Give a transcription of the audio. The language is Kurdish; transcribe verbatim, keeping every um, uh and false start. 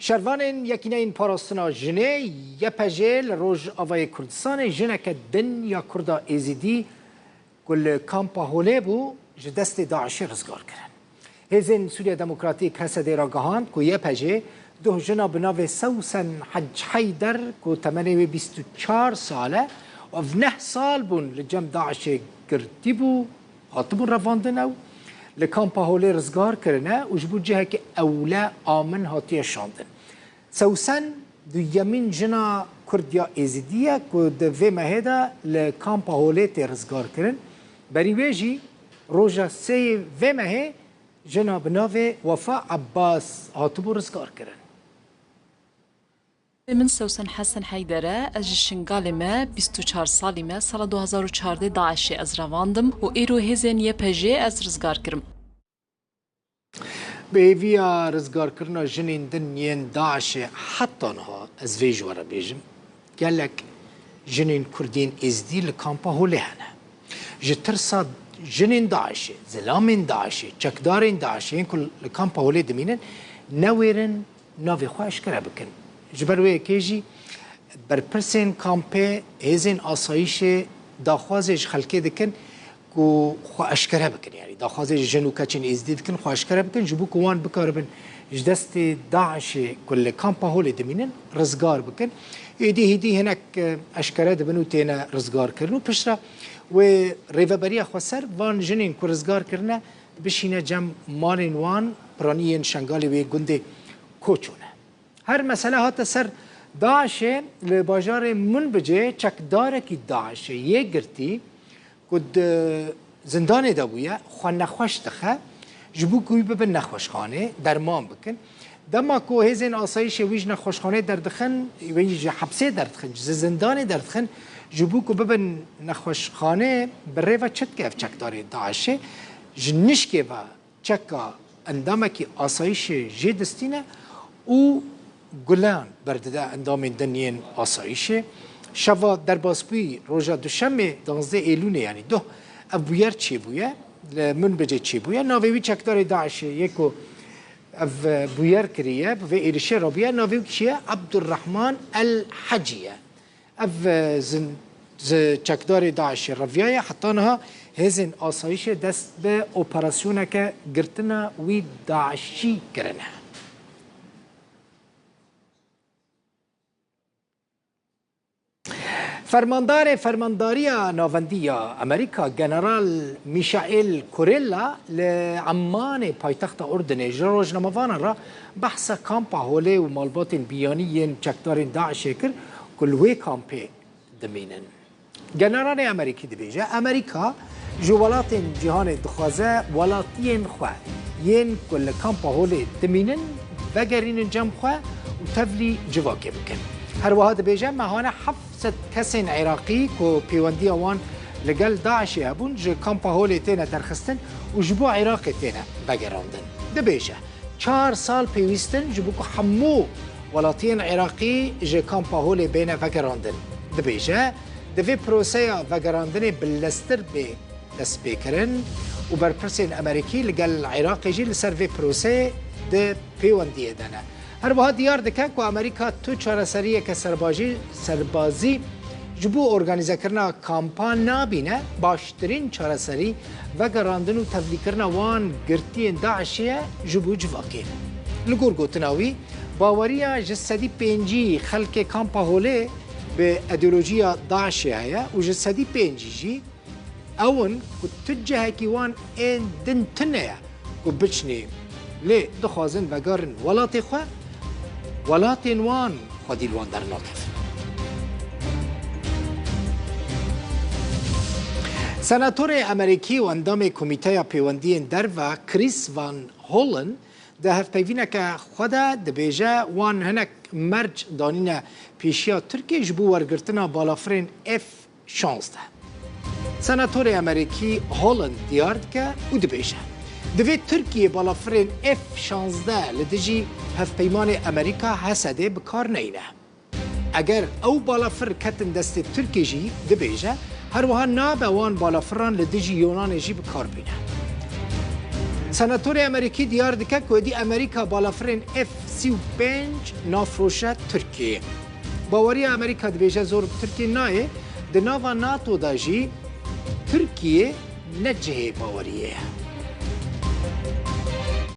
Şervanên Yekîneyên Parastina Jinê, Y P J, li Rojavayê Kurdistanê jineke din ya Kurda Êzidî ku li Kampa Holê bû, ji destê DAIŞê rizgar kirin. Hêzên Sûriya Demokratîk, H S D, ragihand ku Y P J duh jina bi navê Sewsen Hec Heyder ku temenê wê bîst û çar sal e û ev neh sal bûn li cem DAIŞê girtî bû, hatibûn revandin ew, li Kampa Holê rizgar kirine û ji bo cihekî ewle amin hatiye şandin. Sewsen duyemîn jina Kurd ya Êzidî ye ku di vê mehê de li Kampa Holê tê rizgar kirin. Berî wê jî roja sê vê mehê jina bi navê Wefa Ebbas hatibû rizgar kirin. Min Sewsen Hesen Heyder e, ez ji Şingalê me, bîst û çar salî me, sala du hazar û çardeh DAIŞê ez revandim û îro hêzên Y P J ez rizgar kirim. Bi hêviya rizgarkirina jinên din yên DAIŞê heta niha, ez vê ji we re bêjim, gelek jinên Kurd yên Êzidî li Kampa Holê hene. Ji tirsa jinên DAIŞê, zilamên DAIŞê, çekdarên DAIŞê yên ku li Kampa Holê dimînin, newêrin navê xwe eşkere bikin. Ji ber wê yekê jî berpirsên kampê, hêzên asayîşê daxwazê ji xelkê dikin ku xwe eşkere bikin. Yanî daxwazê ji jin û keçên Êzidî dikin xwe eşkere bikin, ji bo ku wan bikaribin ji destê DAIŞê ku li Kampa Holê dimînin rizgar bikin. Êdî hêdî hinek, e, eşkere dibin û têne rizgarkirin û piştre wê rêveberiya xweser van jinên ku rizgar kirine bişîne cem malên wan, piranî yên Şengalê wê gundê Koço ne. Her mesele hate ser DAIŞê. Li bajarê Munbicê çekdarekî DAIŞê yê girtî ku di zindanê de bûye, xwe nexweş dixe, ji bo ku wî bibin nexweşxanê, derman bikin. Dema ku hêzên asayîşê wî ji nexweşxanê derdixin, wî ji hepsê derdixin, ji zindanê derdixin, ji bo ku bibin nexweşxanê, bi rê ve çi dike ev çekdarê DAIŞê? Ji nişkê ve çeka endamekî asayîşê jê distîne û guleyan berdide endamên din yên asayîşê. Şeva derbasbûyî roja Duşemê, danzdeh Êlûnê, yanî duh, ev bûyer çêbûye, li Munbicê çêbûye. Navê wî çekdarê DAIŞê yê ku ev, e, bûyer kiriye, bi vê êrişê re bûye, navê wî kî ye? Abdurrahman El Hecî ye. Ev, e, zin-, ji çekdarê DAIŞê reviyaye, heta niha hêzên asayîşê dest bi operasyoneke girtina wî DAIŞî kirine. Fermandarê Fermandariya Navendî ya Amerîka, General Michael Kurilla, li Emmanê, paytexta Urdinê, ji rojnamevanan re behsa Kampa Holê û malbatên biyanî yên çekdarên DAIŞê kir ku li wê kampê dimînin. Generalê Amerîkî dibêje, Amerîka ji welatên cîhanê dixwaze welatiyên xwe yên ku li Kampa Holê dimînin vegerînin cem xwe û tevlî civakê bikin. Her wiha dibêje, mehane heft sed kesên Iraqî ku pêwendiya wan li gel DAIŞê hebûn, ji Kampa Holê têne derxistin û ji bo Iraqê têne vegerandin. Dibêje, çar sal pêwîst in ji bo ku hemû welatiyên Iraqî ji Kampa Holê bêne vegerandin. Dibêje, divê proseya vegerandinê bileztir bê destpêkirin û berpirsên Amerîkî li gel Iraqê jî li ser vê proseyê di pêwendiyê de ne. Her wiha diyar dike ku Amerîka tu çareseriyeke serbajî, serbazî ji bo organîzekirina kampa nabîne, baştirîn çareserî vegerandin û tevlîkirina wan girtiyên DAIŞê ye ji bo civakê. Li gor gotina wî, baweriya ji sedî pêncî xelkê Kampa Holê bi îdeolojiya DAIŞê heye û ji sedî pêncî jî ew in ku tu cihekî wan ên din tune ye ku biçinê, lê dixwazin vegerin welatê xwe, welatên wan xwedî li wan dernakevin. Senatorê Amerîkî û endamê Komîteya Pêwendiyên Derve Chris Van Hollen di hevpeyvîneke xwe de dibêje, wan hinek merc danîne pêşiya Tirkiyê ji bo wergirtina balafirên F şazdeh. Senatorê Amerîkî Holland diyar dike û dibêje, divê Tirkiye balafirên F şazdeh li dijî hevpeymanê Amerîka H S D bi kar neyne. Eger ew balafir ketin destê Tirkiyê jî, dibêje, her wiha nabe wan balafiran li dijî Yunanê jî bi kar bîne. Senatorê Amerîkî diyar dike ku êdî Amerîka balafirên F sî û pênc nafroşe Tirkiyeyê. Baweriya Amerîka dibêje zor bi Tirkiyê nayê, di nava NATO de jî Tirkiye ne cihê baweriyê ye.